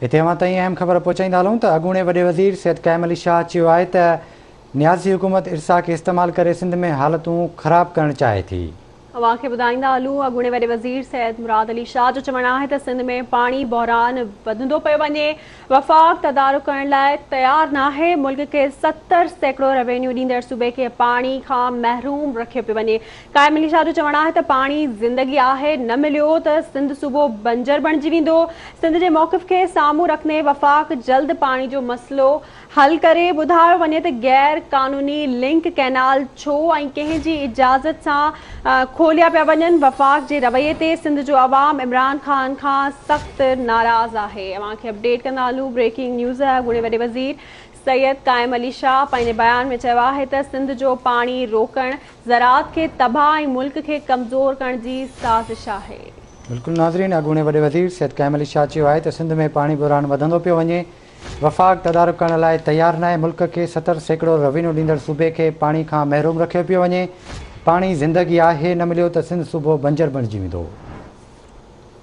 هتي اوهان تائين اهم خبر پهچائيندا هلون ته اڳوڻي وڏي وزير سيد قائم علي شاهه چيو آهي ته نيازي حڪومت ارسا کي استعمال ڪري سنڌ ۾ حالتون خراب ڪرڻ چاهي ٿي. اوهان کي ٻڌائيندا هلون اڳوڻي وڏي وزير سيد مراد علي شاهه جو چوڻ آهي ته سنڌ ۾ پاڻي بحران وڌندو پيو وڃي، وفاق تدارڪ ڪرڻ لاء تيار ناهي، ملڪ کي 70% روينيو ڏيندڙ صوبي کي پاڻي کان محروم رکيو پيو وڃي. قائم علي شاهه جو چوڻ آهي ته پاڻي زندگي آهي، نه مليو ته سنڌ صوبو بنجر بڻجي ويندو، سنڌ جي موقف کي سامهون رکندي وفاق جلد پاڻي جو مسئلو حل ڪري، ٻڌايو وڃي ته غير قانوني لنڪ ڪئنال ڇو ۽ ڪنهن جي اجازت سان کوليا پيا وڃن، وفاق جي رويي تي سنڌ جو عوام عمران خان کان سخت ناراض آهي. اوهان کي اپڊيٽ ڪندا هلون بريڪنگ نيوز اڳوڻي وڏي وزير سيد قائم علي شاهه پنهنجي بيان ۾ چيو آهي ته سنڌ جو پاڻي روڪڻ زراعت کي تباهه ۽ ملڪ کي ڪمزور ڪرڻ جي سازش آهي. بلڪل ناظرين اڳوڻي وڏي وزير سيد قائم علي شاهه چيو آهي ته سنڌ ۾ پاڻي بحران وڌندو پيو وڃي، وفاق تدارڪ ڪرڻ لاء تيار ناهي، ملڪ کي 70% روينيو ڏيندڙ صوبي کي پاڻي کان محروم رکيو پيو وڃي، پاڻي زندگي آهي، نه مليو ته سنڌ صوبو بنجر بڻجي ويندو.